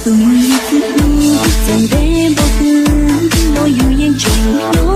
Tus muaj ib txwm hlub txawv ntev npaum twg los yus yeej tseem hlub.